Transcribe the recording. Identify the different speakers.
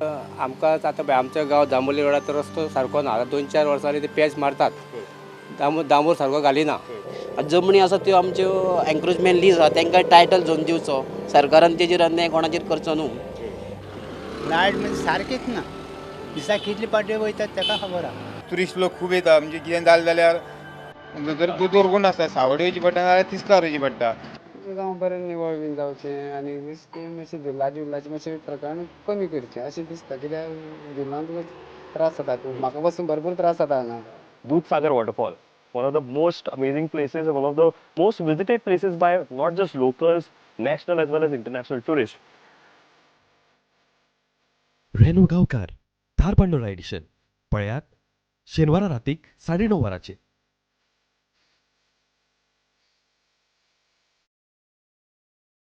Speaker 1: आमकां आतां पळय आमचो गांव जांबोली रोडाचो रस्तो सारको ना. आतां 2-4 वर्सांनी ते पॅच मारतात, डांबर सारको घालिना.
Speaker 2: जमनी आसा त्यो आमच्यो एन्क्रोचमेंट लीज आसा, तांकां टायटल झोन दिवचो सरकारान, तेजेर अन्याय कोणाचेर करचो न्हू.
Speaker 3: लायट म्हणजे सारकीच ना, दिसा कितले पाटे वयतात ताका खबर आहा.
Speaker 4: टुरिस्ट लोक खूब येता, म्हणजे कितें जालें जाल्यार जर दोतोर कोण आसता, सावडे वयचें पडटा नाजाल्यार तिस्कार वयचें पडटा.
Speaker 5: गांव बरें निवळ बीन जावचें आनी बेश्टें मातशें धुल्लाचें बिल्लाचें मातशें प्रकरण कमी करचें अशें दिसता, कित्याक धुल्लान तुका त्रास जाता, म्हाका पसून भरपूर त्रास जाता हांगा.
Speaker 6: Dudhsagar Waterfall, one of the most amazing places and one of the most visited places by not just locals, national as well as international tourists.
Speaker 7: Reno Gaonkar, Dharbandora edition पळयात शेनवारा रातीक 9:30 वरांचेर.